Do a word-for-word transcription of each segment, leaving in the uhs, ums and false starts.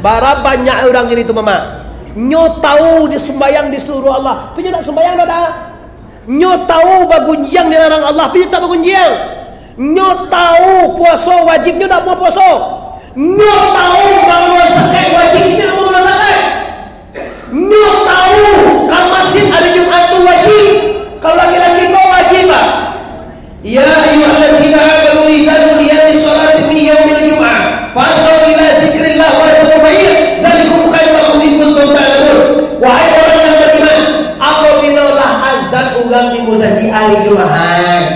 Bara banyak urang kini tu, Mamak. Nyo tahu di sumbayang disuruah Allah, tapi nyo ndak sumbayang doh, dak. Nyo tahu bagunjiang dilarang Allah, tapi nyo tak bagunjiang. Nyo tahu puaso wajib, nyo ndak mau puaso. Nyo tahu mangaluakan zakat wajib, nyo ndak mau mangaluakan zakat. Nyo tahu ka masjid hari Jumaat tu wajib. Kalau laki-laki ko wajib, Pak. Ya ayyuhalladzina amanu idza nudiya lis-sholati min yaumil jum'ah fas'au ila dzikrillah wa dzarul bai', dzalikum khairul lakum in kuntum ta'lamun. Wahai orang yang beriman, apabila lah azan urang di musajik hari Jumaat,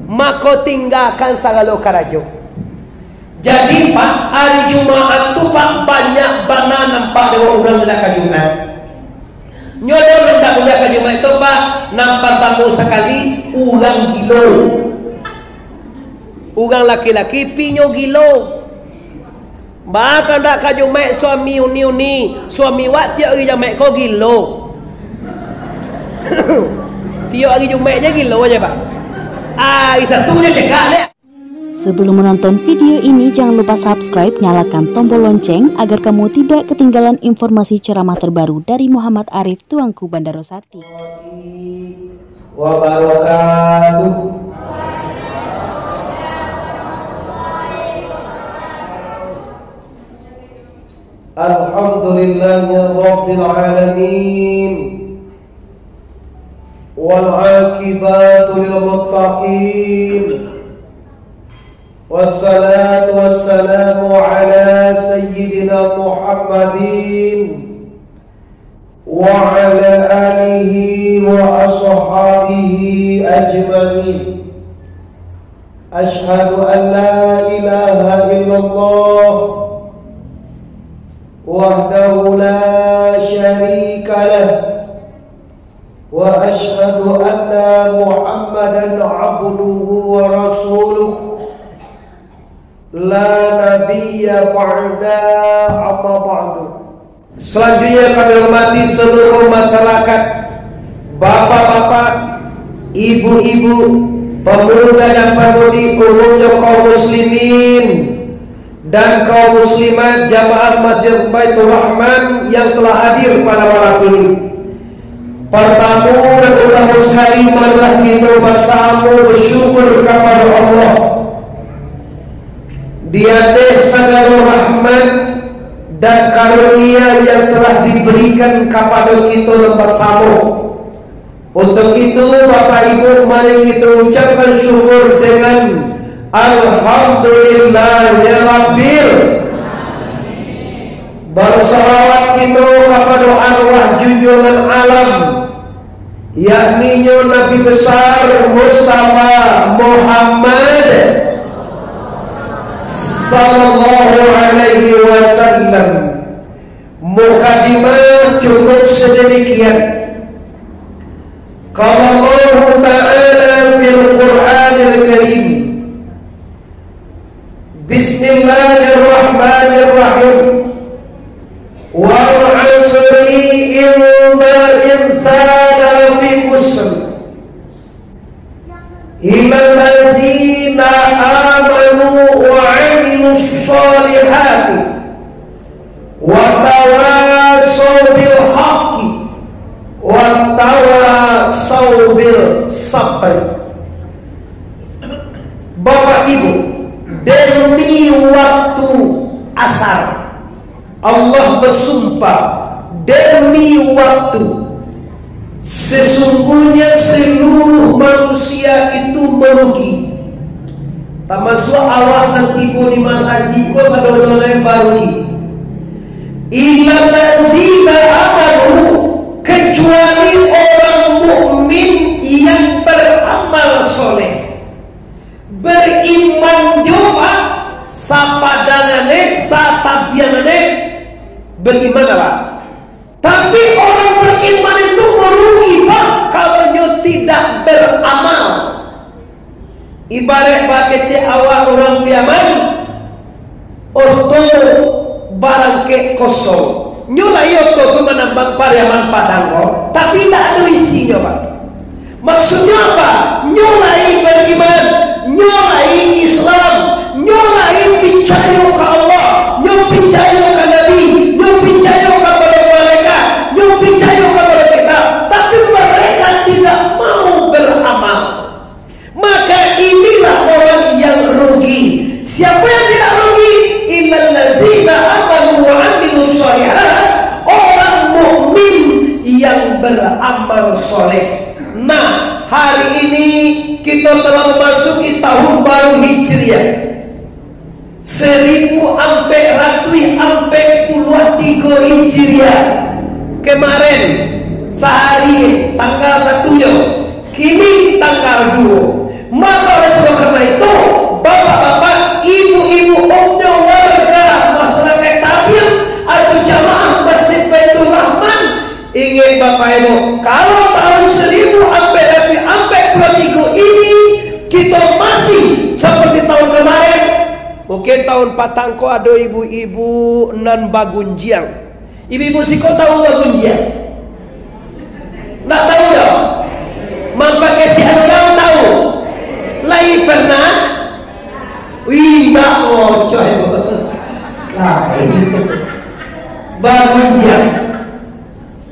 mako tinggakan sagalo karajo. Jadi, Pak, hari Jumaat tu, Pak, banyak bana nampak dek urang nan ka Jumaat. Nyo ado nan ka Jumaat tu, Pak, nan partamo sakali, urang gilo. Urang laki-laki pi nyo gilo. Baa kan dak ka Jumaat suami uni-uni, suami wak tiok ari Jumaat ko gilo. Tiok ari Jumaat je gilo je, Pak. Ari Sabtu nyo cegak dek. Sebelum menonton video ini, jangan lupa subscribe, nyalakan tombol lonceng agar kamu tidak ketinggalan informasi ceramah terbaru dari Muhammad Arif, Tuanku Bandaro Sati. Wabarakatuh. Alhamdulillahirabbil alamin. Wal aqibatu lil muttaqin. Wassalatu wassalamu ala sayyidina Muhammadin wa ala alihi wa ashabihi ajmain. Asyhadu an la ilaha illallah wahdahu la syarika lah, wa asyhadu anna Muhammadan abduhu wa rasuluh, la nabiyya ba'da, amma ba'du. Selanjutnya, kami hormati seluruh masyarakat, bapak-bapak, ibu-ibu, pemuda dan pemudi, umumnya kaum muslimin dan kaum muslimat, jamaah Masjid Baitur Rahman yang telah hadir pada malam ini. Partamo dan utamo sakali, marilah kito basamo basyukur kapado Allah di ateh sagalo rahmat dan karunia yang telah diberikan kapado kito nan basamo. Untuk itu, Bapak Ibu, mari kito ucapkan syukur dengan Alhamdulillahirabbil. Basalawat kito kapado arwah junjungan alam, yakninyo Nabi Besar Mustafa Muhammad sallallahu alaihi wasallam. Mukadimah cukup sadamikian. Qala Allahu Ta'ala fil Qur'anil Karim, Bismillahirrahmanirrahim. Wal 'asri, innal insana lafi khusr. Illallazina amanu wa 'amilus shalihati wa tawasau bil haqqi wa tawasau bil sabr. Bapak Ibu, demi waktu asar, Allah basumpah, demi waktu, sesungguhnya seluruh manusia itu merugi. Tamasuak awak nan tibo di masajik ko, sadonyo lai barugi. Illallazina amanu, kecuali orang mukmin yang beramal soleh. Beriman jo, Pak, sapadangannya, satabiangannya beriman, Pak. Tapi orang beriman itu merugi, Pak, kalau nyo tidak beramal. Ibarat bakecek awak urang Piaman, oto barangkek kosong. Nyo lai oto tu manambang Pariaman Padang ko, tapi indak ado isinyo, Pak. Maksudnyo apa? Nyo lai beriman, nyo lai Islam, nyo lai picayo ka Allah, nyo picayo beramal soleh. Nah, hari ini kita telah memasuki tahun baru Hijriah, seribu ampek ratuih ampek puluah tigo Hijriah. Kemarin, sahari, tanggal satunyo, kini tanggal duo. Maka oleh sebab karena itu, bapak-bapak, ibu-ibu, umumnyo warga masyarakat Tabiang atau jamaah Masjid Baitur Rahman, ingat bapak ibu, kalau tahun seribu ampek ratuih ampek puluah tigo ini, kita masih seperti tahun kemarin, mungkin tahun patang ko ado ibu-ibu nan bagunjiang. Ibu-ibu siko tahu bagunjiang? Ndak tahu doh? Mampakecian urang tahu? Lai pernah? Wih, ndak bocor. Lai. Bagunjiang.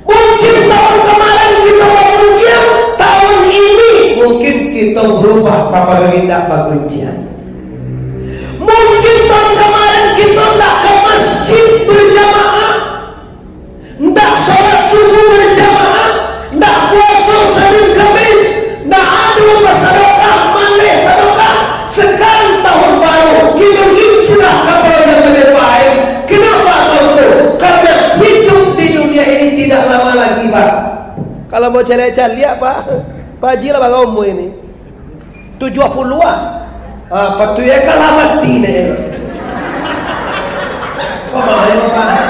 Mungkin tahun kemarin kita bagunjiang, tahun ini mungkin kita berubah kapado indak bagunjiang. Mungkin tahun kemarin kita ndak ka masjid berjamaah, ndak sholat subuh berjamaah, ndak puasa Senin Kamis, ndak ado basadakah, maleh sadakah. Sekarang tahun baru, kita hijrah ka Pulau Jabodetabek. Kenapa tahun tu? Karena hidup di dunia ini tidak lama lagi, Pak. Kalau mau caliak-caliak, Pak, Pak Haji lah bara umua ini? Tujuah puluah ah. Ah, patuik kalah mati deh. Pamaham, Pak?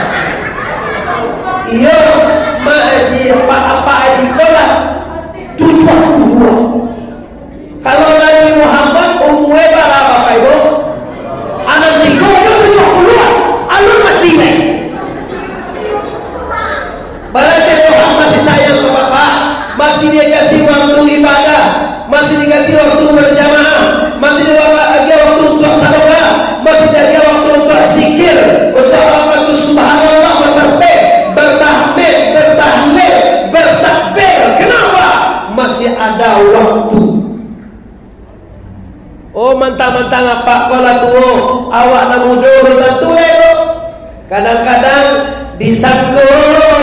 Iyo, Mak Haji, Pak, Pak Haji ko lah tujuah puluah. Kalau Nabi Muhammad umua bara, Bapak Ibu? Anam tigo atau tujuah puluah? Alun mati lai. Bararti Tuhan masih sayang ka Bapak, masih dikasih waktu ibadah, masih dikasih waktu berjamaah, masih dikasih waktu untuk sadakah, masih dikasih waktu untuk zikir, untuk waktu subhanallah, bertasbih, bertahmid, bertahlil, bertakbir. Kenapa? Masih ada waktu. Oh, mantang-mantang apak ko lah tuo, awak nan mudo tu tantu lai tu. Kadang-kadang disangko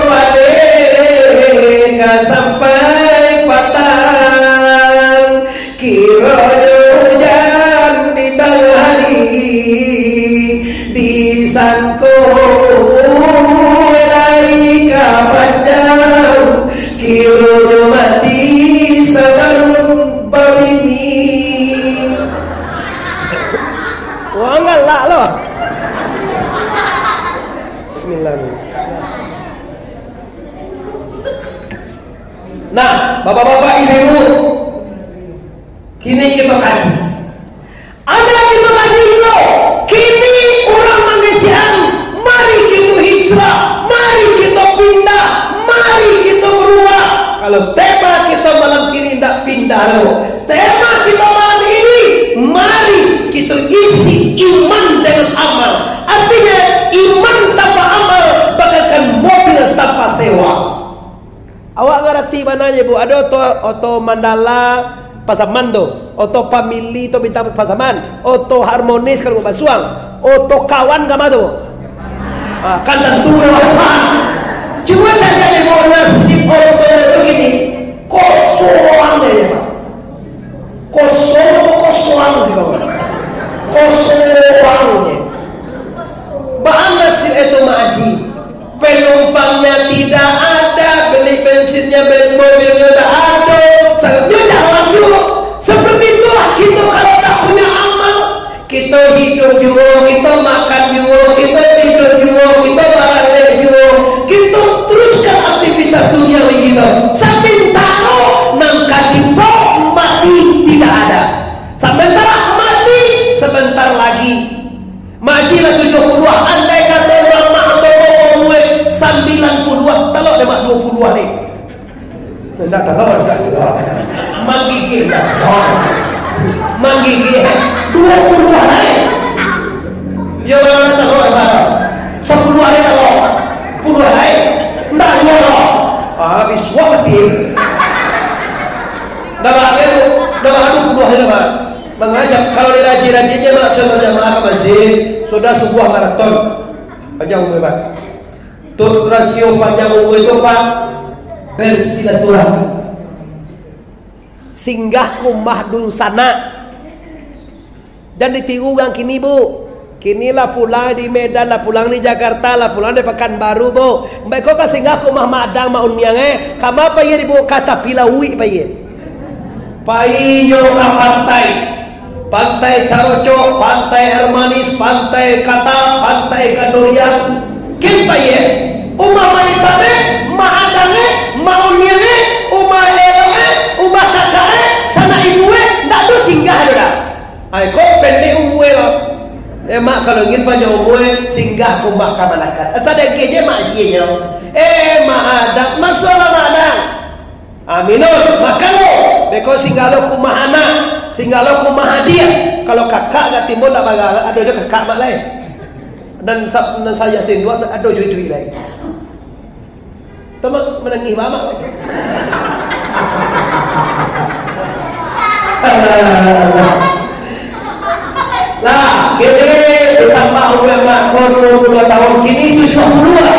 padeh ka sampai patang, kironyo ujan di tangah hari, disangko lai ka panjang, kironyo mati sabalun babini. Wah, galak lo. Bismillah. Nah, bapak-bapak, ibu-ibu, kini kita kaji. Anak kita kaji dulu. Kini urang mangecekan, mari kita hijrah, mari kita pindah, mari kita berubah. Kalau tema kita malam kini ndak pindah dulu, tema kita malam ini, mari kita isi iman dengan amal. Artinya, iman tanpa amal bagaikan mobil tanpa sewa. Awak ngarati bana nyo, Bu? Ado oto, oto Mandala Pasaman tu, oto Family tu Bintang Pasaman, oto Harmonis kalau basuang, oto Kawan ka ma tu, Bu? Ah, kan tantu lah, Pak. Cubo cari, Bu, nasib oto tu kini, kosong aja, Pak. Kosong tu kosong sih kau. Kosong je. Baa nasib itu, Mak Haji? Penumpangnya tidak ada, beli bensinnya, beli mobilnya tak ada, sangatnya jalan juga. Seperti itulah kita kalau tak punya amal. Kita hidup juga, kita makan juga, kita tidur juga, kita baralek juga, kita teruskan aktivitas duniawi kita. Sapintaro nan ka dibaok mati tidak ada. Sebentar mati, sebentar lagi. Mak Haji lah tujuah puluah, andai kato mamak ambo ko umua sambilan puluah, talok dek mak duo puluah lai. Indak talok, indak talok. Manggigih, indak talok. Manggigih, duo puluah lai. Yo, malah talok, indak talok. Sapuluah lai talok. Puluah lai. Indak talok. Ah, bisuak mati. Dah bak, dah bak, dah bak, dah puluah lai, dah bak. Mangajak, kalau dirajin-rajinnya, Mak, sudah jamaah ka masjid, sudah subuah maraton. Panjang umua, Pak. Tu rasio panjang umua tu, Pak. Bersilaturahmi. Singgah ka umah dunsanak. Jan ditiru urang kini, Bu. Kini lah pulang di Medan, lah pulang di Jakarta, lah pulang di Pakanbaru, Bu. Mbak iko ka singgah ka umah Mak Adang, Mak Uniang, eh. Kama pai, Bu? Ka tapi lauik pai. Pai jo ka pantai. Pantai Carocok, Pantai Air Manis, Pantai Kata, Pantai Kandurian. Kin pai, eh. Umah Mak Itam, eh, Mak Adang, eh, Mak Uniang, eh, umah Elok, eh, umah kakak, eh, sanak ibu, eh, ndak tu singgah tu dah. Ai, kok pendek umua lo. Eh, Mak, kalau ingin panjang umua, eh, singgah ka umah kamanakan. Sadangkan je Mak Haji nyo. Eh, Mak Adang, masuaklah Mak Adang. Ah, minum, makan lo. Beko singgah lo ka umah anak, singgah lo ka umah hadiah. Kalau kakak ka timbul ndak bara, ado jo kakak Mak lai. Dan sa-, nan sayo sinduak, ado jo duit lai. Tama manangih ba Mak. Alah, alah. Lah, kini ditambah umua Mak ko duo puluah tahun, kini tujuah puluah.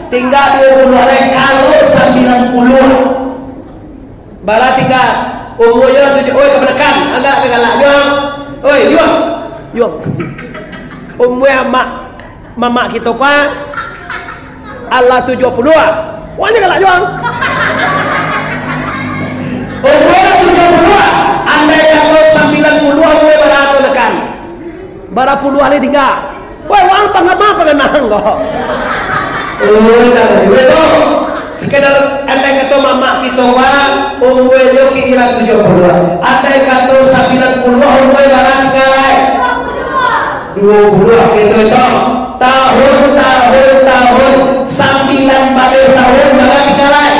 Tingga duo puluah lai, kalau sambilan puluah. Bara tingga, umuanyo tujuah, oi, kamanakan, agak ka galak, Yuang. Oi, Yuang. Yuang. Umua mak, mamak kito ko, alah tujuah puluah. Wak nyo galak, Yuang. Umua tujuah puluah, andai kato sambilan puluah, umua bara kamanakan. Bara puluah lai tingga. Woi, wang pangama panganang ko. Oh, dah, dah, dah, tu. Sekedar andai kato mamak kito, wang, umuanyo kini lah tujuah puluah. Andai kato sambilan puluah, umua bara tingga lai? Duo puluah, gitu, itu. Tahun, tahun, tahun, sambilan baleh tahun, bara tingga lai?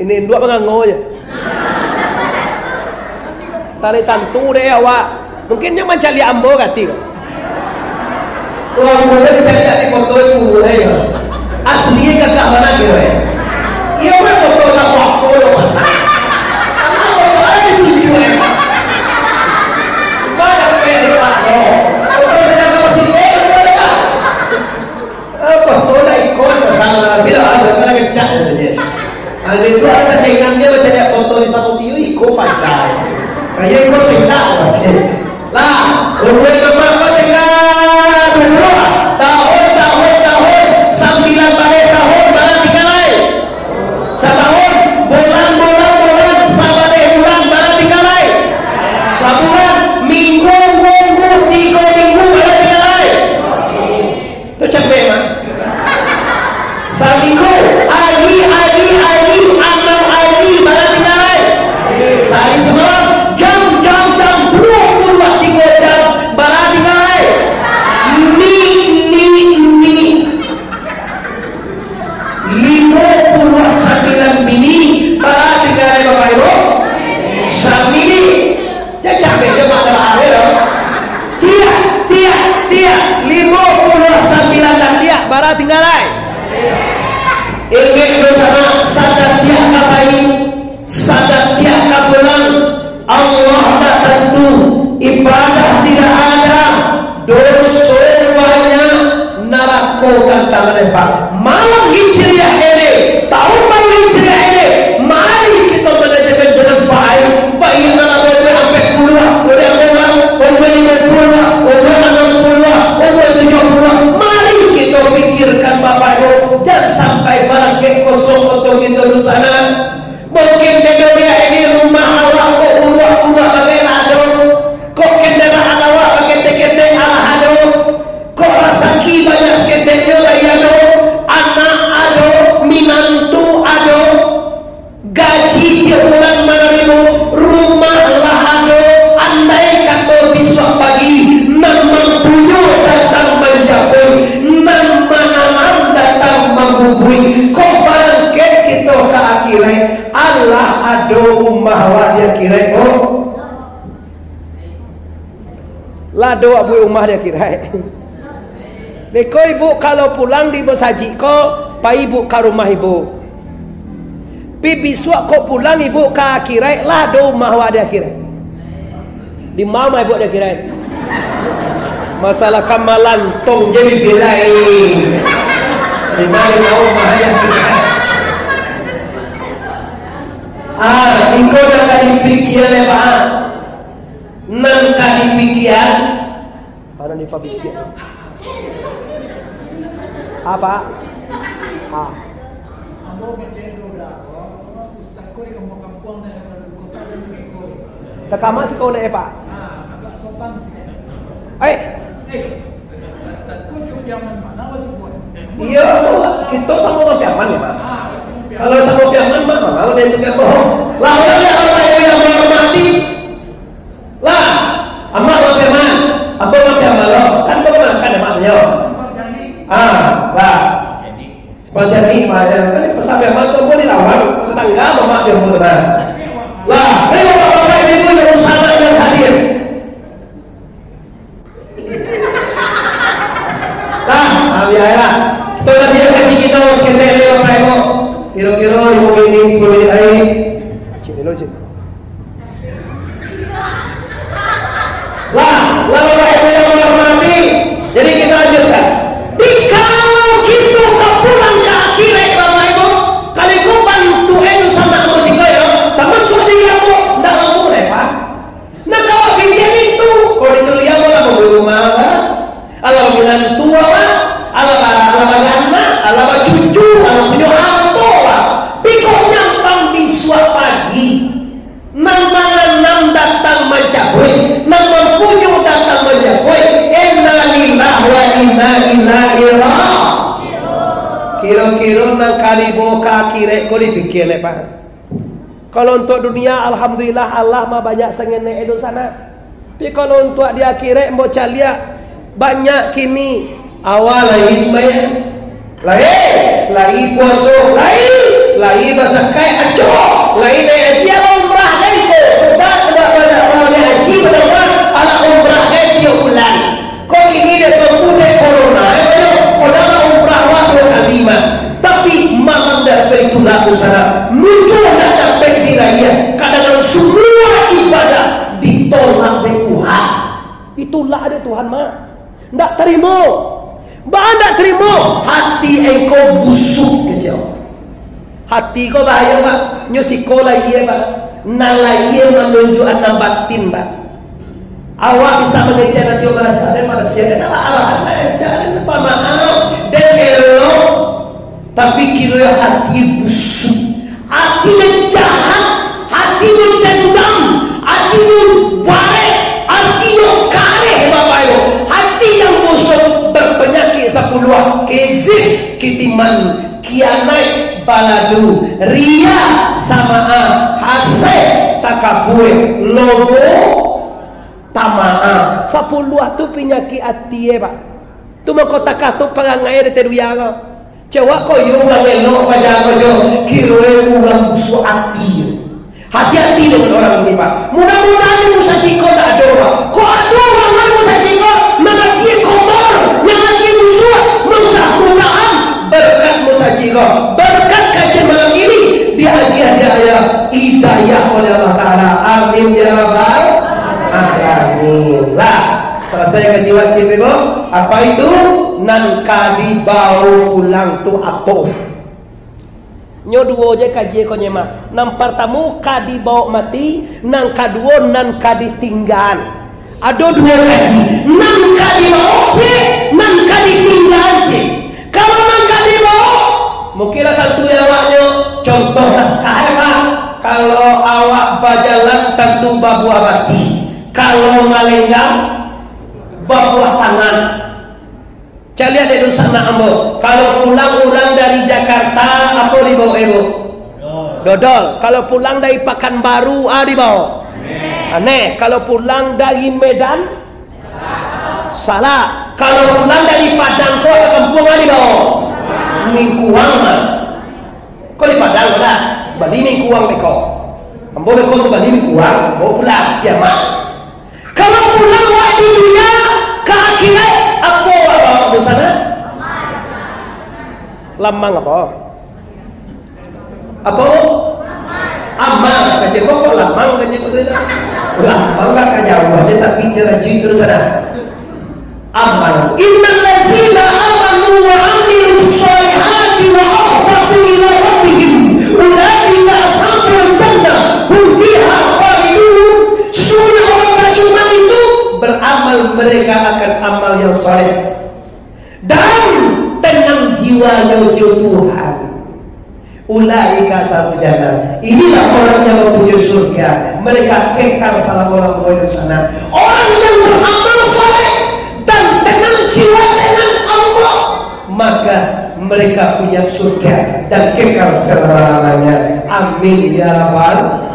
Ini induak mangango je. Taleh tantu deh awak. Mungkin nyo mancaliak ambo kati ko. Wah, ambo deh dicaliak di foto ibu deh yo. Asli gagah bana kiro eh. Iyo mah foto tak apa-apa lo pasang. Karena foto ada di video eh. Banyak kayak di foto. Foto saya masih eh, foto ada. Apa tu lah ikut pasal bila ada kena kecak saja. Ada tu ada persaingan dia macam dia foto di sapu tiu ikut pandai. Kayak ikut pindah macam. Lah, umur berapa kau tinggal? Dua tahun, tahun, tahun, sambilan baleh tahun, bara tingga lai? Satahun, bulan, bulan, bulan, sabaleh bulan, bara tingga lai? Sabulan, minggu, minggu, tigo minggu, bara tingga lai? Tu capek mah. Saminggu, ari, ari, ari, anam ari, bara tingga lai? Sahari samalam, jam, jam, jam, duo puluah tigo jam, bara tingga lai? Ni, ni, ni. Limo puluah sambilan bini, bara tingga lai, Bapak Ibu? Samilik. Cacak beda pada hari lo. Tiak, tiak, tiak. Limo puluah sambilan dan tiak, bara tingga lai? Ingat dosa nak, sadang tiak ka pai, sadang tiak ka pulang. Allah tak tantu, ibadah tidak ada, doso banyak, narako gantang lebar. Malam Hijriah ini, tahun baru Hijriah ini, mari kita manajakan dengan baik. Baik yang dalam umur ampek puluah, umur lima puluah, umur enam puluah, umur tujuh puluh. Mari kita pikirkan Bapak Ibu, jangan sampai barangkek kosong kantong kita di sana. Mungkin di dunia ini rumah awak ko uruak-uruak bagai lah ado. Ko kendaraan awak bagai ketek-ketek alah ado. Ko rasaki banyak saketeknyo lai ado. Anak ado, minantu ado. Gaji tiok bulan manarimo, rumah lah ado. Andai kato bisuak pagi, nan mampunyo datang manjapui, nan mananam datang mambubui. Ko barangkek kito ka akhirat. Alah ado umah awak di akhirat ko. Lah ado awak buek umah di akhirat. Beko ibu kalau pulang di masajik ko, pai ibu ka rumah ibu. Pi bisuak ko pulang ibu ka akhirat, lah ado umah awak di akhirat. Di ma umah ibu di akhirat? Masalah ka malantong je bibia lai. Di ma, di ma umah di akhirat? Ah, iko nan ka dipikia, Pak. Nan ka dipikia. Ado di pabisiak. Apa? Ah. Takama siko nak, Pak? Eh. Iyo, kito samo Piaman, Pak. Kalau samo Piaman, Pak, kalau dari itu kan bohong. Lah, urang yang Allah yang menghormati. Lah, amak makan mah, apa makan mah lo? Kan kau makan amak nyo. Ah, lah. Spesial ni, Pak, ya. Kan pesan memang tu pun dilawan, tetangga mamak dia pun, nah. Lah, ini bapak-bapak, ibu-ibu yang usaha yang hadir. Lah, ambil air lah. Kita dah biar kaji kita, seketek lagi, Bapak Ibu. Kira-kira lima minit, sepuluh minit lagi. Cik, dulu, Cik. Lah, lalu Bapak Ibu yang menghormati, jadi kita lanjutkan. Dikalo kita ka pulang ka akhirat, Bapak Ibu, kaliko bantuak itu sama ambo siko, ya, tamasuak di ambo, ndak mampu lepas. Nah, kalau pikia itu, kalau itu dia malah mambunuh rumah, kan? Alah minantu, alah, alah, alah baranak, alah bacucu, alah punyo harto, lah. Pokoknyo pang bisuak pagi. Nan mananam datang mancabuik, nan mampunyo datang mancabuik. Innalillahi wa inna ilaihi raji'un. Kiro-kiro nan ka dibawa ka akhirat ko dipikia, Pak. Kalau untuak dunia, alhamdulillah, Allah mah banyak sangenek dosa nak. Tapi kalau untuak di akhirat, ambo caliak, banyak kini. Awak lai sumbayang, lai, lai puaso, lai, lai bazakat, acok, lai naiak haji, alah umrah, lai ko, sudah, sudah banyak urang naiak haji, banyak urang, alah umrah, lai tiok bulan. Ko kini dek Tuanku dek corona, eh, banyak, ko dah lah umrah awak duo kali mah. Tapi malam dah dapek itulah busana, muncul dah dapek dirayah, kadang-kadang semua ibadah ditolak dek Tuhan. Ditolak dek Tuhan mah. Ndak tarimo. Baa ndak tarimo? Hati engkau busuk, kecek Allah. Hati ko bahaya, Pak. Nyo siko lahia, Pak. Nan lahia manunjuakan nan batin, Pak. Awak bisa mangecek nan tio marasiah, dan marasiah, dan alah-alah, mangecek, dan pamaaf, dan elok. Tapi kiro hati busuk, hati nan jahat, hati nan dendam, hati nan barek, hati nan kareh, Bapak Ibu, hati yang busuk, berpenyakit sapuluah, kezib, kitiman, kianaik, baladu, riya, samaah, hasad, takabua, lobo, tamaah. Sapuluah tu panyakik ati, eh, Pak. Tu mangko takah tu parangai di dunia ko. Cewek ko iyo urang elok paja ko jo, kiro urang busuak ati. Hati-hati dengan orang ini, Pak. Mudah-mudahan di musajik ko tak ado, Pak. Kok ado urang di musajik ko, nan ati kotor, nan ati busuak, mudah-mudahan berkat musajik ko, berkat kajian malam ini, diagiah dia hidayah oleh Allah Taala. Amin ya rabbal alamin. Lah, selesai kaji wajib, Ibu. Apa itu? Nan ka dibawa pulang tu apo? Nyo duo je kaji ko nyo mah. Nan partamo ka dibawa mati, nan kaduo nan ka ditinggaan. Ado duo kaji, nan ka dibawa ciek, nan ka ditinggaan ciek. Kalau nan ka dibawa, mungkin lah tantu di awaknyo. Contoh naskah, eh, Pak. Kalau awak bajalan, tantu babuah bati. Kalau malenggang, babuah tangan. Caliak dek dunsanak ambo, kalau pulang urang dari Jakarta, apo dibawa, Ibu? Dodol. Kalau pulang dari Pakanbaru, a dibawa? Aneh. Kalau pulang dari Medan, salak. Kalau pulang dari Padang ko ka kampuang, a dibawa? Mingkuang mah. Ko di Padang dah, bali mingkuang beko. Ambo beko tu bali mingkuang, bawa pulang, biar mah. Kalau pulang wak di dunia ka akhirat, apo wak bawa di sana? Lamang apo? Apo? Amal. Kecek kok lamang, kecek kok tu. Lamang lah ka jauah aja, tapi dia lanjut terus sana. Amal. Innal ladzina amanu wa amilus shalihati wa akhbatu ila rabbihim, ulaika ashabul jannah, Ulaika ashabul jannah. Inilah orang yang mempunyai surga. Mereka kekal salamo-lamonyo di sana. Orang yang beramal saleh dan tenang jiwa dengan Allah, maka mereka punya surga dan kekal selama-lamanya. Amin ya rabbal.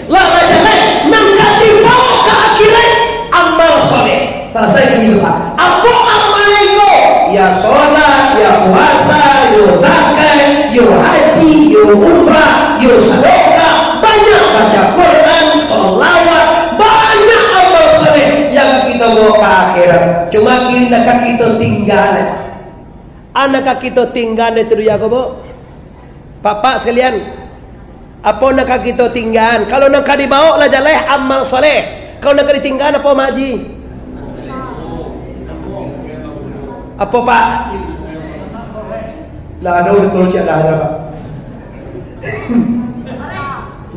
Lah, lah jaleh, nan ka dibawa ka akhirat, amal saleh. Salasai ka situ, Pak. Apo amal iko? Ya solat, ya puasa, yo zakat, yo haji, yo umrah, yo sadakah, banyak baca Quran, sholawat, banyak amal saleh yang kito bawa ka akhirat. Cuma kini nak ka kito tinggal. Anak ka kito tinggaan dari tu dunia ko, Bu? Bapak sekalian, apo nak ka kito tinggaan? Kalau nak ka dibawa lah jaleh amal soleh. Kalau nak ka ditinggaan apo, Mak Haji? Apo, Pak? Nah, ada urang kalau cak dah ada, Pak.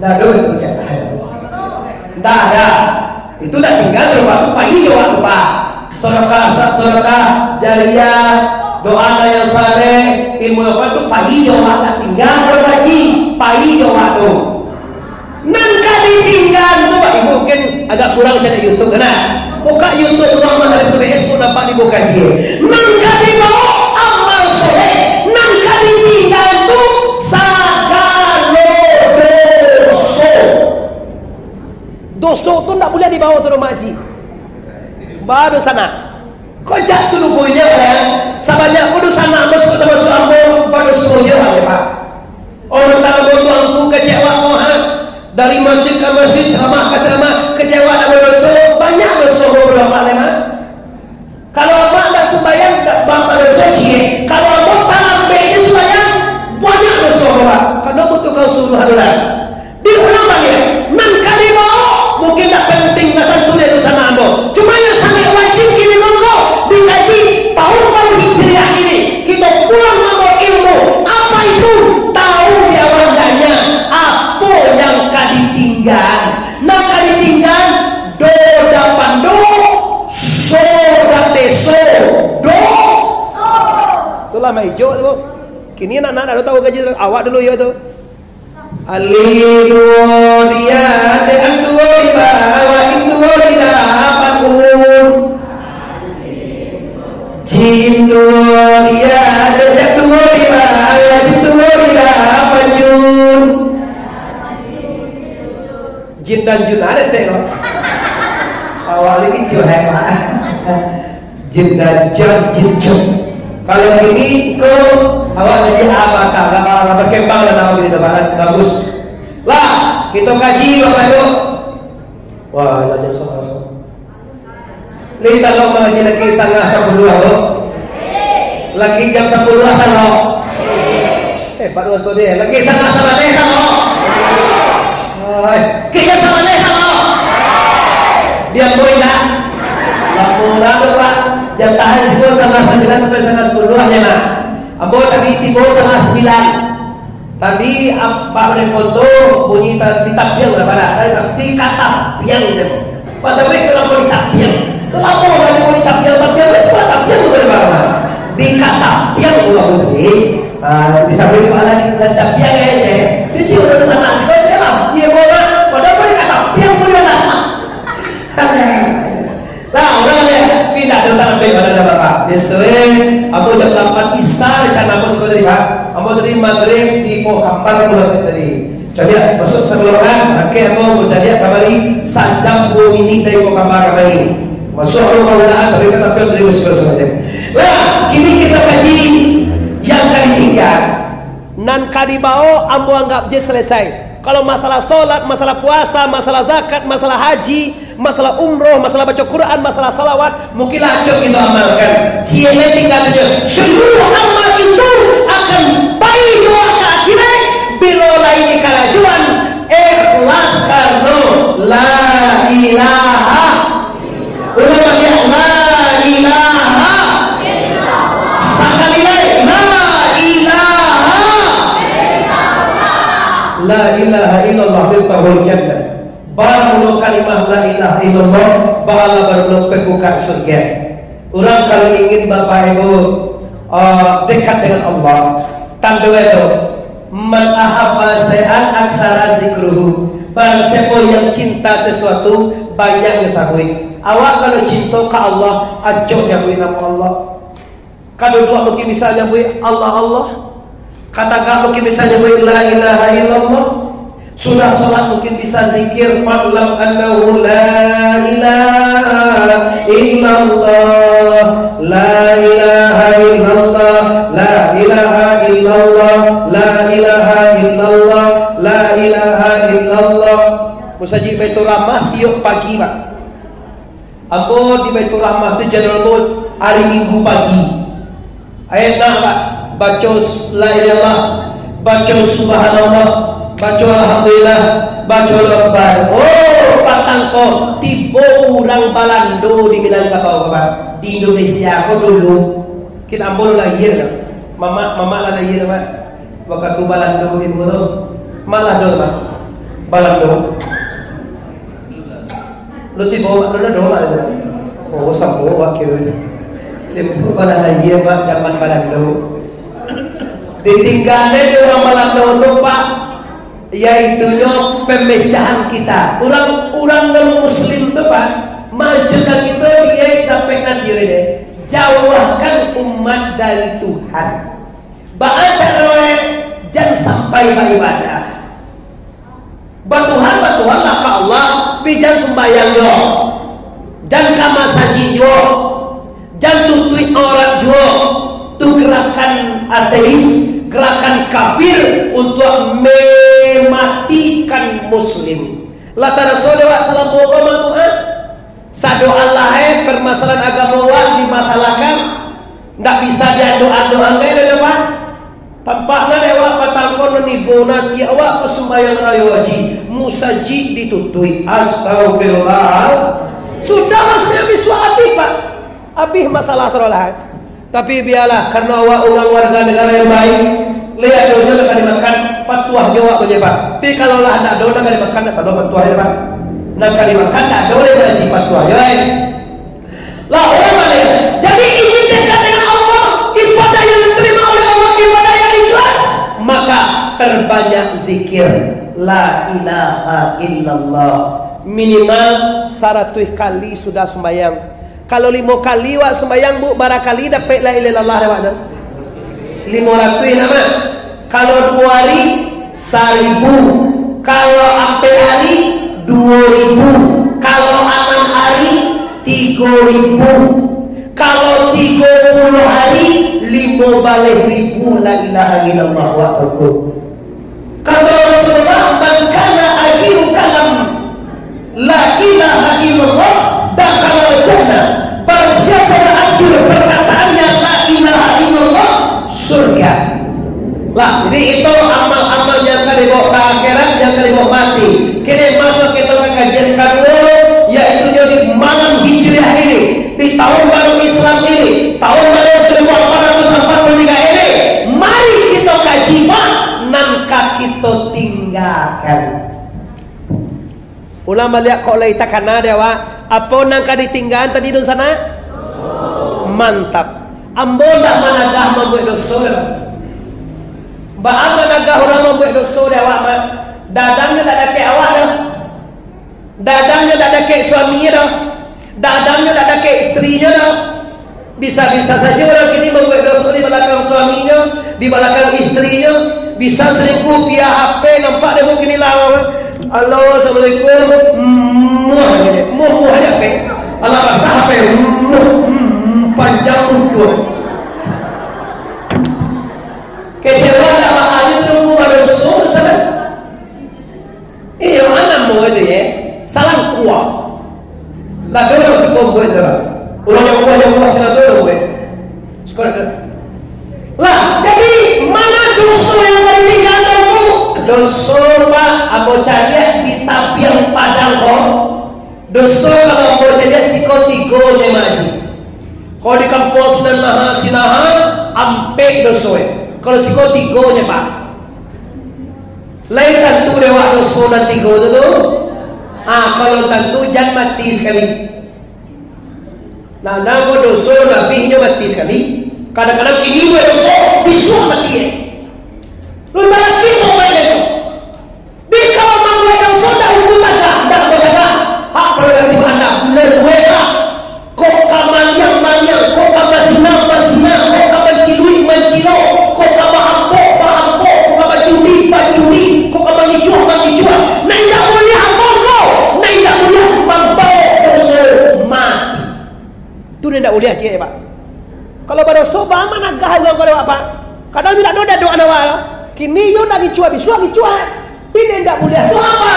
Ndak ado itu, cak. Ndak ada. Itu ndak tingga tu, Pak. Tu pai jo waktu, Pak. Sedekah, sa-, sedekah jariah, doa nan yang saleh, ilmu apa tu pai jo waktu, ndak tingga tu, Pak Haji. Pai jo waktu. Nan ka ditinggaan tu, Pak, mungkin agak kurang caliak YouTube, kan? Buka YouTube rumah dari P T S pun nampak dibuka je. Nan ka dibawa amal soleh, nan ka ditinggaan tu sagalo doso. Doso tu ndak buliah dibawa tu, Mak Haji. Baru sana. Kok jak tu lupo inyo, kan? Sabanyak ko doso nak masuk, tamasuak ambo, badoso je lah, Pak. Urang tangah tu angku kecewa ko, ha? Dari masjid ka masjid, ceramah ka ceramah, kecewa nak badoso, banyak doso ko berapa lama? Kalau abah ndak sumbayang, ndak badoso ciek. Kalau abah talambek ni sumbayang, banyak doso ko, Pak. Karena butuhkan suruh adolah. Diulang baliak, nan ka dibawa mungkin ndak penting, ndak tantu dari usaha ambo. Cuma yang sangat wajib kini monggo dikaji, tahun baru Hijriah ini, kita pulang mambawa ilmu. Apa itu? Tahu di awal hendaknya apa yang ka ditinggaan. Nan ka ditinggaan, do dapan do, so dape so, do. Itulah maijo tu. Kini anak-anak dah tahu kaji tu. Awak dulu yo tu. Alif duo dia, dek an duo di bawah, in duo di dapan un. Jim duo dia, dek an duo di bawah, jim duo di dapan jun. Jin dan jun ada tek kok. Awak lagi jo hebat. Jin dan jan, jin jun. Kalau kini ko awak jadi abakar, bakal berkembang dan nama kita bagus. Lah, kita kaji Bapak Ibu. Wah, lah jam sama. Lintah lo mengaji lagi sangat sepuluh lo. Lagi jam sepuluh lah lo. Eh, Pak Dua Sekode, lagi sangat sabaleh lo. Oi, lagi jam sabaleh lo. Diam boy nak. Lama lah tu, Pak. Jam tahan juga sangat sembilan sampai sangat sepuluh aja lah. Ambo tadi tiba sangat sembilan. Tadi, ap-, Pak Menko tu bunyi ta-, di tapiang lah, pada. Tadi ta-, di katapiang je. Pasal mereka kenapa di tapiang? Kenapa lah dia di tapiang, tapiang? Dia cuma tapiang tu dari mana? Di katapiang tu lah tadi. Ah, di samping kepala di, di tapiang aja. Dia cuma ada sana juga dia lah. Dia bola, padahal di katapiang tu dia lah. Lah, urang leh, pindah tu tak ambil pada dah, Bapak. Biaso, eh, ambo jam lapan Isya, rencana ambo sekolah tadi, Pak. Ambo tadi Maghrib di Pohon Kampar, ambo tadi. Caliak, masuk sekolah kan, pakai ambo, ambo caliak kamari, sajam duo minik dari Pohon Kampar kamari. Masuk ambo kawilaan, tapi kan tapi dari sekolah saja. Lah, kini kita kaji yang tadi tinggal. Nan ka dibawo, ambo anggap je selesai. Kalau masalah solat, masalah puasa, masalah zakat, masalah haji, masalah umroh, masalah baca Quran, masalah salawat, mungkinlah acok kita amalkan. Ciek lai tinggal sajo. Seluruh amal itu akan pai jua ka akhirat, bilo lai dikarajoan ikhlas karano la ilaha Ulang baliak, la ilaha. Sakali lai, la ilaha. La ilaha illallah miftahul jannah. Barulah kalimah la ilaha illallah, bahala barulah pambuka surga. Urang kalau ingin Bapak Ibu, eh, dekat dengan Allah, tando itu. Man ahabba syai'an aktsara dzikruhu. Barang siapo yang cinta sesuatu, banyak nyo sabuik. Awak kalau cinto ka Allah, acok nyabuik namo Allah. Ka duduak mungkin bisa nyabuik Allah, Allah. Ka tagak mungkin bisa nyabuik la ilaha illallah. Sudah salat mungkin bisa zikir, "Fa'lam annahu la ilaha illallah, la ilaha illallah, la ilaha illallah, la ilaha illallah, la ilaha illallah." Musajik Baiturrahmah tiok pagi, Pak. Ambo di Baiturrahmah tu, jan ambo, ari Minggu pagi. Enak, Pak. Baco s-, la ilallah, baco subhanallah, baco alhamdulillah, baco Allahu akbar. Oh, patang ko, tibo urang Balando di Minangkabau, Pak. Di Indonesia ko dulu. Kito ambo lah lahia, Pak. Mamak, mamak lah lahia, Pak. Wakatu Balando di dulu. Malah do, Pak. Balando. Lu tibo, lu dah doa aja. Oh, sambo wakil. Tibo pada lahia, Pak, zaman Balando. Ditinggalan dek urang Balando tu, Pak, yaitunyo pemecahan kita. Urang, urang non muslim tu, Pak, maancurkan kito, dia dapek nanti deh. Jauhkan umat dari Tuhan. Baa caronyo? Jan sampai baibadah. Batuhan, batuhanlah ka Allah, tapi jan sumbayang juo. Jan ka masajik juo. Jan tutuik aurat juo. Tu gerakan ateis, gerakan kafir untuak mematikan muslim. Lah taraso dek awak salamo ko, Mak, ha? Sado alah, eh, permasalahan agamo awak dimasalahkan, ndak bisa diandok-andok lai, Pak. Tampaknyo dek awak patang ko nan ibo nan, ya awak ko sumbayang rayo haji, musajik ditutuik. Astagfirullah. Sudah, maksudnyo, habis suah habis, Pak. Habis masalah sorolah. Tapi bialah, karano awak urang warga negara yang baik, liek ado nyo nan ka dimakan, patuah jo awak ko je, Pak. Tapi kalau lah ndak ado nan ka dimakan, ndak tahu patuah je, Pak. Nan ka dimakan ndak ado lai, Pak, jadi patuah jo, eh. Lah, urang baliak. Jadi, ingin dekat dengan Allah, ibadah yang diterima oleh Allah, ibadah yang ikhlas, maka perbanyak zikir, la ilaha illallah. Minimal saratuih kali sudah sumbayang. Kalau limo kali wak sumbayang, Bu, bara kali dapek la ilaha illallah dek awak tu? Limo ratuih lah, Mak. Kalau duo hari, saribu. Kalau ampek hari, duo ribu. Kalau anam hari, tigo ribu. Kalau tigo puluah hari, limo baleh ribu la ilaha illallah wak tu. Kato Rasulullah, "Man kana akhiru kalam la ilaha illallah, dakhalal jannah." Barang siapa yang akhir perkataannya la ilaha illallah, surga. Lah, jadi itu amal-amal yang ka dibawa ka akhirat, yang ka dibawa mati. Kini masuk kita ka kajian kaduo, yaitu di malam Hijriah ini, di tahun baru Islam ini, tahun baru seribu empat ratus empat puluh tiga ini, mari kita kaji, Pak, nan ka kita tinggalkan. Ulang baliak, kok lai takana dek awak? Apo nan ka ditinggaan tadi, dunsanak? Mantap. Ambo ndak managah mambuek doso doh. Baa managah urang mambuek doso dek awak, Mak? Dadangnyo ndak dakek awak doh. Dadangnyo ndak dakek suaminyo doh. Dadangnyo ndak dakek istrinyo doh. Bisa-bisa sajo urang kini mambuek doso di balakang suaminyo, di balakang istrinyo. Bisa salingkuah, piak H P, nampak dek mungkin ilang. Halo, assalamualaikum. Muah je, muah, muah je H P. Alah, basah H P. Muah, mm, panjang muncul. Kecewa ndak bakal itu nunggu baru suruh sana. Iyo, anak murid tu, ye. Salah kuah. Lah, dia orang sekolah buat tu, lah. Orang yang buat, yang buat, salah tu, orang buat. Sekolah tu. Lah, jadi, mana dosa yang tadi tinggalkan tu? Dosa, Pak, ambo caliak di tapian padang, kok. Dosa, kalau ambo caliak, siko tigo je, Mak Haji. Kalau di kampung Sinan Maha, Sinaha, ampek dosa, eh. Kalau siko tigo je, Pak. Lain tantu dek awak doso nan tigo tu, tu. Ah, kalau tantu, jan mati sakali. Nah, namo doso labihnyo mati sakali. Kadang-kadang kini buek doso, bisuak mati, eh. Lu talaki tu main itu. Di kalau mambuek doso, ndak hukum tagak, ndak hukum tagak. Hak prerogatif anak, bulan dua, Pak. Kok ka maniang-maniang, kok ka bazina-bazina, kok ka banciluik-mancilok, kok ka barampok-barampok, kok ka bajudi-bajudi, kok ka mangicuah-mangicuah. Nan indak buliah apo ko? Nan indak buliah mambaok doso mati. Tu nan indak buliah ciek, Pak. Kalau badoso, baa managah urang ko, Pak? Kadang indak ado dado anak awak lah. Kini iyo ndak gicuah, bisuak gicuah. Tapi nan indak buliah tu apo?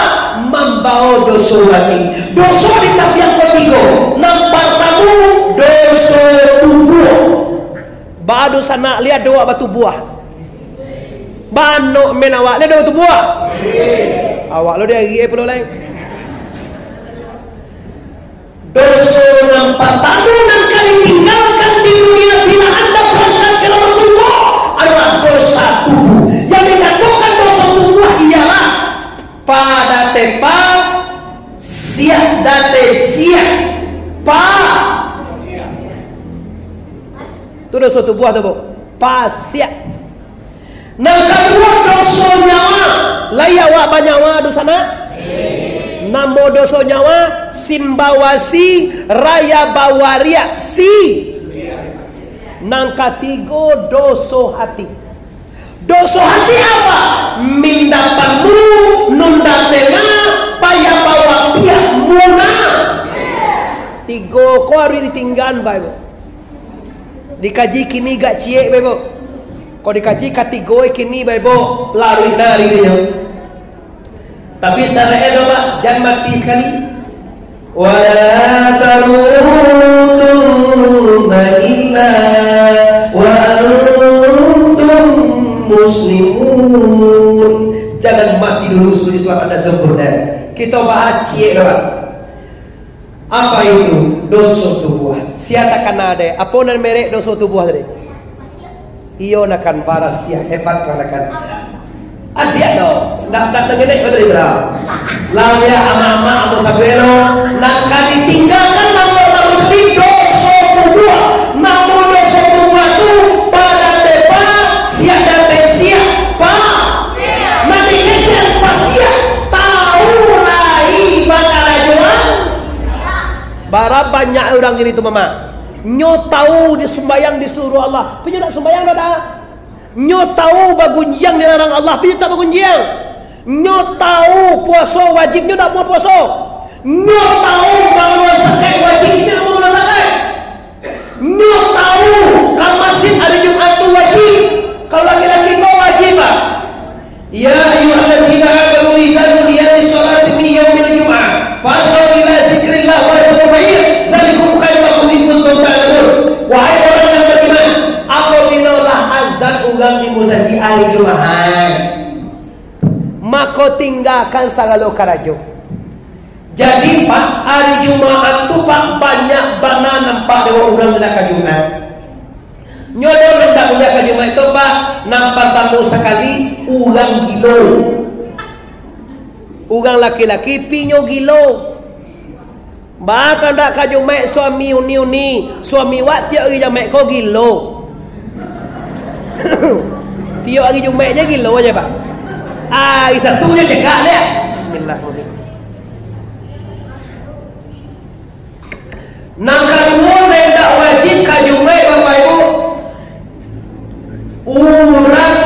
Mambaok doso mati. Doso di tapian katigo. Nan partamo, doso tubuah. Baa dunsanak, lai ado awak batubuah? Banyak men awak, lai ado batubuah? Awak lo diagiah pulo lai. Doso nan partamo nan ka ditinggalkan di dunia bila anda barangkat ka rumah Allah adolah doso tubuah. Yang dikatokan doso tubuah ialah padateh pasiak, dateh siak, pa. Tu doso tubuah tu, Bu. Pasiak. Nan kaduo, doso nyawa. Lai awak banyawa, dunsanak? Namo doso nyawa, simbawasi, raya bawariak, si. Nan katigo, doso hati. Doso hati apo? Minda panu, nunda tena, payah bawapiak, muna. Tigo ko harus ditinggaan, Bapak Ibu. Dikaji kini agak ciek, Bapak Ibu. Kok dikaji katigo kini, Bapak Ibu, laruik nari inyo. Tapi salah elok, Pak, jan mati sakali. Wala tamutunna illa wa antum muslimun. Jangan mati dulu sebelum Islam anda sempurna. Kita bahas ciek, Pak. Apa itu doso tubuah? Sia takana dek? Apo nan merek doso tubuah tadi? Iyo, nakan barasiah, hebat kau nakan. Adiak tu, ndak, ndak tangenek kau tadi tu. Lah, ya, amak-amak, amak sabuelo, nak ka ditinggalkan, namo, namo sepi doso tubuah. Namo doso tubuah tu, padateh pasiak, dateh siak, pa. Mati kecil pasiak, tahu lai bakarajoan. Bara banyak urang kini tu, Mamak. Nyo tahu di sumbayang disuruah Allah, tapi nyo ndak sumbayang doh, dah. Nyo tahu bagunjiang dilarang Allah, tapi nyo tak bagunjiang. Nyo tahu puaso wajib, nyo ndak mau puaso. Nyo tahu mangaluakan zakat wajib, nyo ndak mau mangaluakan zakat. Nyo tahu ka masjid ari Jumaik tu wajib. Kalau laki-laki ko wajib, Pak. Ya ayyuhalladzina amanu idza nudiya lis-sholati min yaumil jum'ah fas'au ila dzikrillah wa dzarul bai', dzalikum khairul lakum in kuntum ta'lamun. Wahai urang yang bariman, apabila lah azan urang di musajik ari Jumaik, mako tinggakan sagalo karajo. Jadi, Pak, ari Jumaik tu, Pak, banyak bana nampak dek urang nan ka Jumaik. Nyo ado nan indak buliah ka Jumaik tu, Pak, nan partamo sakali, urang gilo. Urang laki-laki pi nyo gilo. Baa kandak ka Jumaik suami uni-uni, suami wak tiok ari Jumaik ko gilo. Tiok ari Jumaik je gilo je, Pak. Ari Sabtu nyo cegak dek. Bismillahirrahmanirrahim. Nan kaduo, nan indak wajib ka Jumaik, Bapak Ibu, urang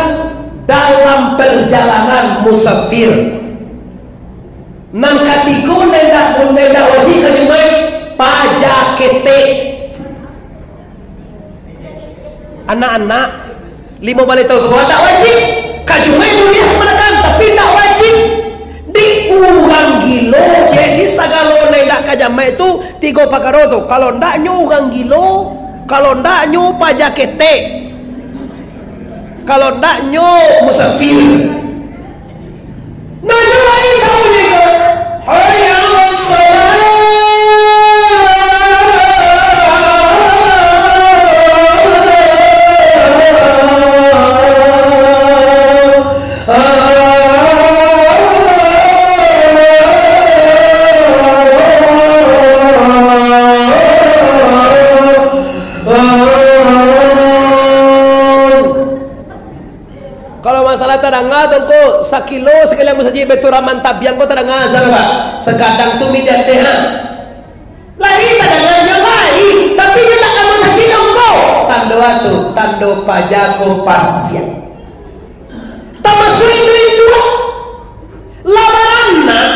dalam parjalanan musafir. Nan katigo, nan indak, nan indak wajib ka Jumaik, paja ketek. Anak-anak limo baleh taun ka bawah, ndak wajib. Ka Jumaik buliah manakan, tapi ndak wajib. Di urang gilo, jadi sagalo nan indak ka Jumaik tu tigo pakaro tu. Kalau ndak nyo urang gilo, kalau ndak nyo paja ketek, kalau ndak nyo musafir. Nah, nyo lain tahu ni ko. Hayya 'alas shalah. Kalau masa Kalau tadanga tu ko, sakilo sakalian masajik Baiturrahman Tabiang ko tadanga azan, Pak. Sagadang tu mindah teh, ha. Lai tadanga nyo lai, tapi nyo tak ka masajik tu ko. Tando a tu, tando paja ko pasiak. Tamasuak indu-indu, lah baranak,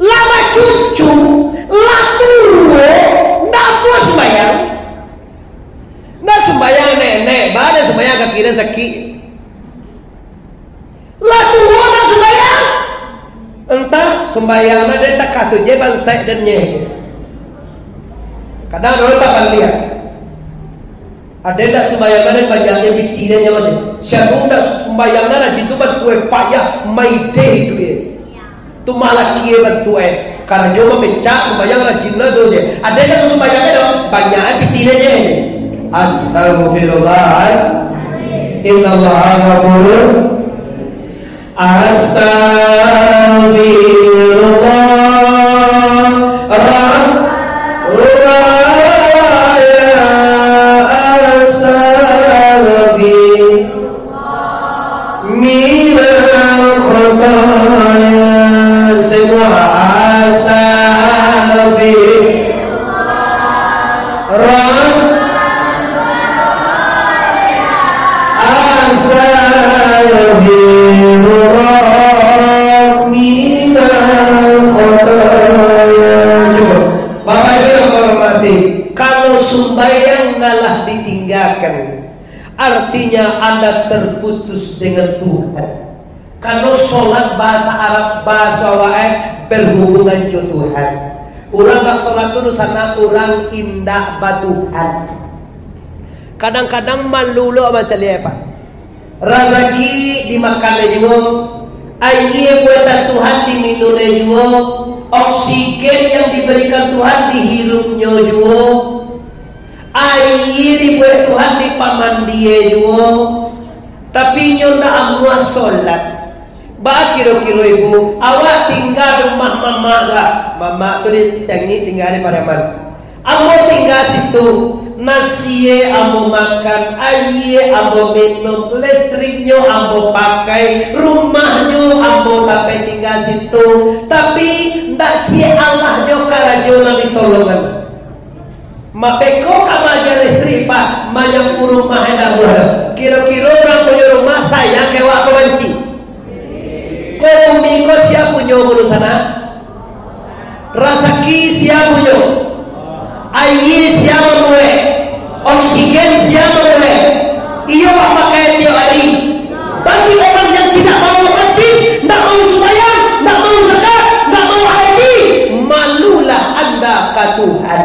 lah bacucu, lah tuo, ndak amuah sumbayang. Ndak sumbayang nenek, baa ndak sumbayang kaki den sakik. Lah tuo ndak sumbayang. Antah sumbayang nyo den takah tu je bansaik den nye. Kadang urang tak baliak. Ado ndak sumbayang nyo den banyak je piti den nyo. Sia ndak sumbayang nyo rajin tu bantuak payah maideh tu ye. Tu malah kie bantuak e. Karajo mamecak sumbayang rajin lah tu je. Ado ndak sumbayang nyo banyak e piti den nye. Astagfirullah. Innallaha ghafurun. Astagfirullah. Ra-, ra-, astagfir-, minal khotoya. Semua astagfir-, Ra-, astagfirullah minal khotoya. Cubo. Bapak Ibu yang kami hormati, kalau sumbayang ngalah ditinggakan, artinya Anda terputus dengan Tuhan. Karano solat bahasa Arab, bahaso awak e, berhubungan jo Tuhan. Urang bak solat tu, dunsanak, urang indak batuhan. Kadang-kadang malu lo mancaliak, Pak. Razaki dimakan e juo, aia buatan Tuhan diminum e juo, oksigen yang diberikan Tuhan dihirupnyo juo. Aia dibuek Tuhan dipamandie juo, tapi inyo ndak amuah solat. Baa kiro-kiro ibu, awak tingga di rumah mamak lah. Mamak tu di Cangik, tingga di Pariaman. Ambo tingga situ, nasie ambo makan, aia ambo minum, lestriknyo ambo pakai, rumahnyo ambo tapek tingga situ. Tapi ndak ciek alahnyo karajo nan ditolongan. Mapeko ka majelis riba, manyapu rumah indak buah doh. Kiro-kiro urang punyo rumah sayang ka awak apo banci? Ko bumi ko sia punyo, dunsanak? Rasaki sia punyo? Aia sia mambuek? Oksigen sia mambuek? Iyo, awak pakai tiok ari. Tapi urang yang tidak mau masjid, ndak mau sumbayang, ndak mau zakat, ndak mau haji, malulah anda ka Tuhan.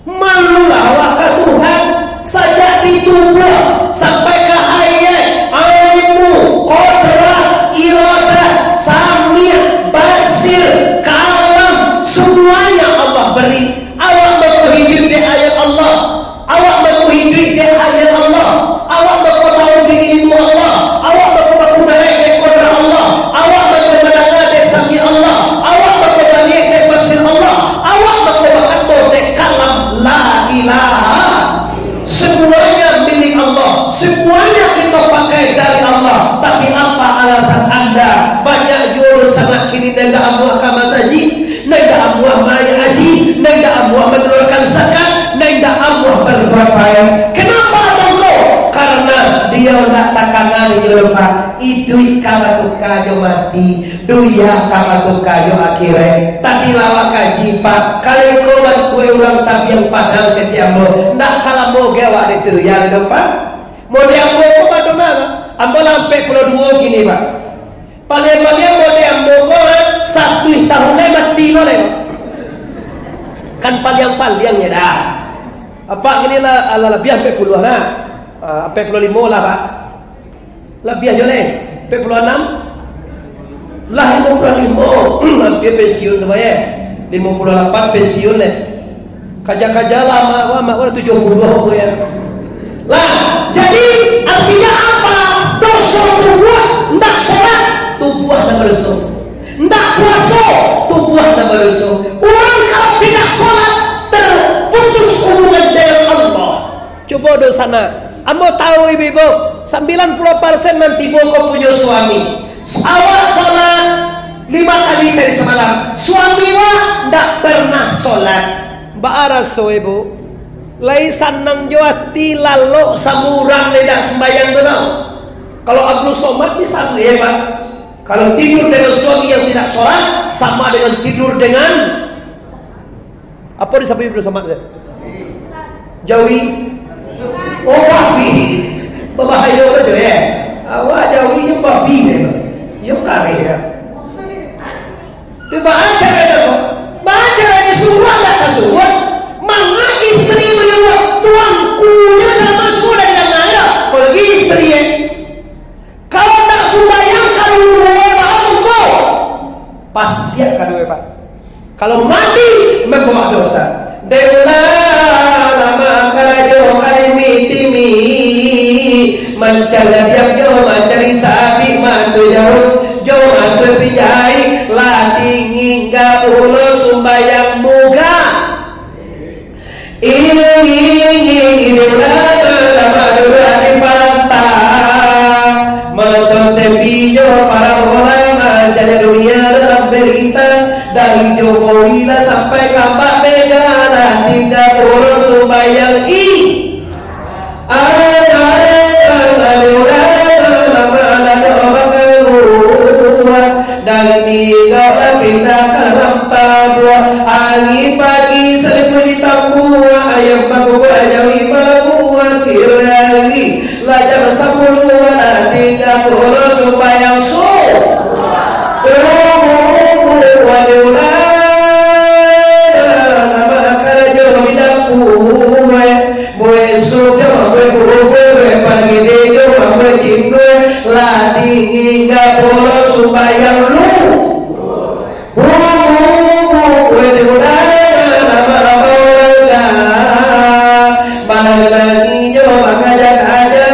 Malulah awak ka Tuhan, sajak di tubuah sampai ka hayat, ilmu, kodrat, iradah, samia, basir, kalam, samuanya Allah bari. Awak mako hiduik dek ayat Allah, awak mako hiduik dek ayat Allah, awak mako tahu dek ilmu Allah, awak mako bakudarat dek kodrat Allah, awak mako mandanga dek samia Allah, awak mako baliak dek basir Allah, awak mako baambo dek kalam la ilaha. Semuanya milik Allah, semuanya kita pakai dari Allah. Tapi apa alasan anda? Banyak juo dunsanak kini nan indak amuah ka masajik, nan indak amuah mambari haji, nan indak amuah manjaluarkan zakat, nan indak amuah berbuat baik. Kenapa, Abang, ko? Karena dia ndak takana inyo, Pak. Iduik ka batuka jo mati, dunia ka batuka jo akhirat. Tadi lah awak kaji, Pak, kalau iko bantuak urang Tabiang Padang kecek ambo, ndak ka lamo ge awak di dunia tu, Pak. Model ambo ko, Pak, dona, Pak. Ambo lah ampek puluah duo kini, Pak. Paliang-paliang model ambo ko, ha, satuih tahun lai mati lo lai, Pak. Kan paliang-paliang nyo dah. Apak kini lah, alah, labiah ampek puluah lah. Ah, ampek puluah limo lah, Pak. Labiah jo lai, ampek puluah anam. Lah limo puluah limo, ampia pensiun tu, Pak, yo. Limo puluah lapan pensiun lai. Kaja-kaja lah, amak, amak, amak, tujuah puluah, Pak, yo. Lah, jadi artinya apa? Doso tubuah, ndak solat, tubuah ndak badoso. Ndak puaso, tubuah ndak badoso. Urang kalau tidak solat, terputus hubungan dengan Allah. Cubo dunsanak. Ambo tahu ibu-ibu, sambilan puluah persen nan tibo ko punyo suami. Awak salat lima kali sahari samalam, suami awak ndak pernah salat. Baa raso ibu? Lai sanang jo ati lalok samo urang nan indak sumbayang tu tau. Kalau Abdul Somad ni samo, eh, Pak. Kalau tidur dengan suami yang tidak salat, sama dengan tidur dengan, apo disabuik Abdul Somad tu? Jawi. Oh, babi. Babahayo tu, eh. Awak jawi jo babi, eh. Yo kareh, ya. Tu baa caronyo tu? Baa caronyo suruah ndak tasuruah? Manga istri manyuruah tuangkunyo dalam suruah dari dalam, apolai istri, eh. Kalau ndak sumbayang, kaduo baa mangko? Pasiak kaduo, Pak. Kalau mati, mambawa dosa. Dek ulah lamo karajo, kami timi. Mancari diam jo, mancari sabik, mantu jarum jo, mantu pijai. Lah tingga pulo sumbayang muka. Ingin, ingin, ingin urang lamo duduak di parantang. Manonton T V jo parabola, mancari dunia dalam berita. Dari Jokowi lah sampai ka Mbak Mega, lah tingga pulo sumbayang i. Ada, ada urang lamo lah jo bakaruah. Dari Mega lah pindah ka Lampang Dua. Ari pagi salimuik di tambua, ayam bakukua jawi balabuah, kiro ari lah jam sapuluah, lah tingga pulo sumbayang su-, Tubuh, wani urang, lamo karajo di dapua, buek sup jo, buek bubur, buek pagidi jo, buek cindua, lah tingga pulo sumbayang lu.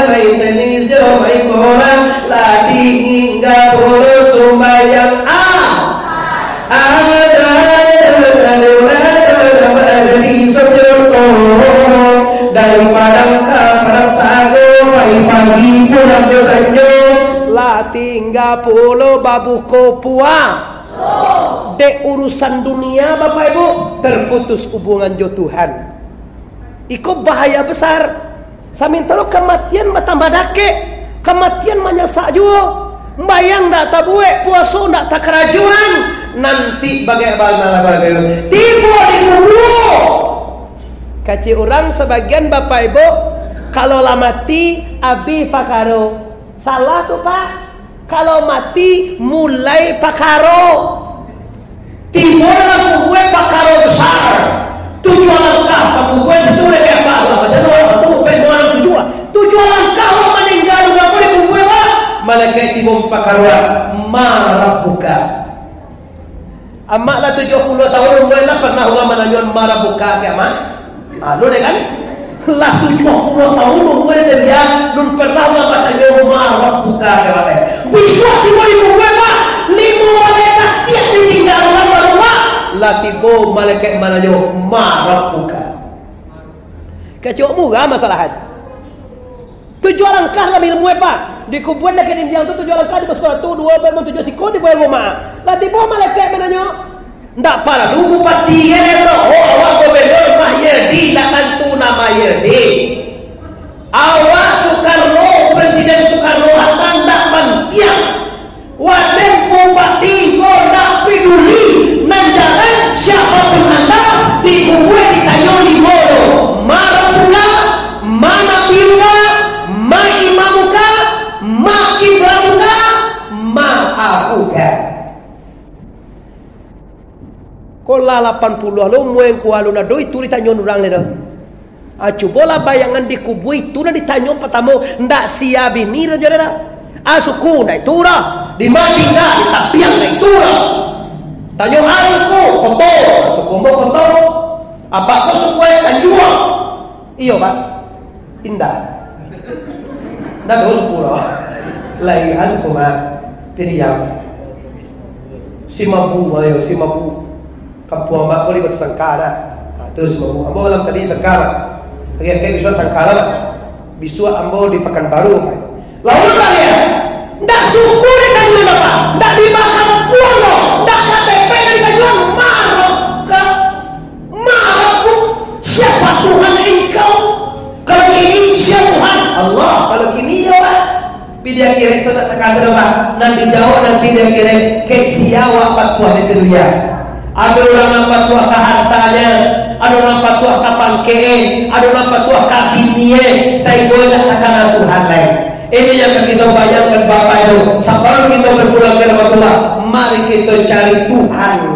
Main tenis jo, main bola, lah tingga pulo sumbayang. Ah, ada dari Padang ka Padang Sago, pagi-pagi pulang jo sanjo. Lah tingga pulo babuko puasa. Dek urusan dunia, Bapak Ibu, terputus hubungan jo Tuhan. Iko bahaya besar. Samantaro kamatian batambah dakek, kamatian manyasak juo. Sumbayang ndak tabuek, puaso ndak takarajoan, nanti bagai bana lah bagai. Tibo di kubua. Kecek urang sabagian, Bapak Ibu, kalau lah mati, abih pakaro. Salah tu, Pak. Kalau mati, mulai pakaro. Tibo dalam kubua pakaro besar. Tujuah langkah, pakubua situ lagi apa? Lah, macam mana? Tuh, pai malam tujuah. Tujuah langkah, awak maningga, urang ko di kubua, Pak. Malaikat tibo pakaruan, "Ma rabbuka?" Amak lah tujuah puluah tahun umua, lah pernah urang mananyo, "Ma rabbuka?" ka amak? Ah, lu deh kan? Lah tujuah puluah tahun umua dari dia, lun pernah urang batanyo, "Ma rabbuka?" ka amak? Bisuak tibo di kubua, Pak, limo malaikat tiak ditingga urang baru, Pak. Lah tibo malaikat mananyo, "Ma rabbuka?" Kecek murah masalah haji. Tujuah langkah lah ilmu, eh, Pak. Di kubua dakek dindiang tu tujuah langkah, di basuah tu duo, empat, limo, tujuah, siko tibo rumah. Lah tibo malaikat mananyo, "Ndak paralu bupati, eh, bro. Oh, awak gubernur mah, ye, di, ndak tantu nama, ye, di. Awak Soekarno, Presiden Soekarno-Hatta ndak pantiang." Waden bupati ko ndak peduli, nan jalan siapapun anda, di kubua ditanyo limo doh, "Ma rabbuka, ma nabiyuka, ma imamuka, ma kiblatuka, ma akhuka." Ko lah lapan puluah lo umua, kua lo nado itu ditanyo urang le doh. Ah, cubolah bayangan di kubua itu nan ditanyo patamo, ndak sia bini doh, jar doh. Ah, suku ndak itu doh. Di ma tingga, di Tapiang ndak itu doh. Tanyo, ah, suku, Koto. Ah, suku ambo Koto. Apak ko suku, eh, Tanjuang. Iyo, Pak. Indak. Ndak ado suku doh. Lai, ah, suku mah. Piriam. Simabu, ayo, Simabu. Kampuang amak ko di Batusangka, nah. Ah, tu Simabu. Ambo malam tadi sangka, Pak. Lagi akeh bisuak sangka lah, Pak. Bisuak ambo di Pakanbaru, Pak. Lalu kalian, ndak syukur di kajuan apa? Ndak dimakan puang, ndak K T P ndak dikajuan, marah ka, marah pun. Siapa Tuhan engkau? Kalau kini, sia Tuhan? Allah. Kalau kini, yo, Pak. Pi di akhirat tu ndak takana, Pak. Nan dijawab nanti di akhirat, ka sia awak patuah di dunia. Ado urang nan patuah ka hartanyo, ado urang patuah ka pangkeknyo, ado urang patuah ka bininyo, sainggo indak takana Tuhan lai. Ini yang kito bayangkan, Bapak Ibu, sabalun kito bapulang ka Rahmatullah, mari kito cari Tuhan.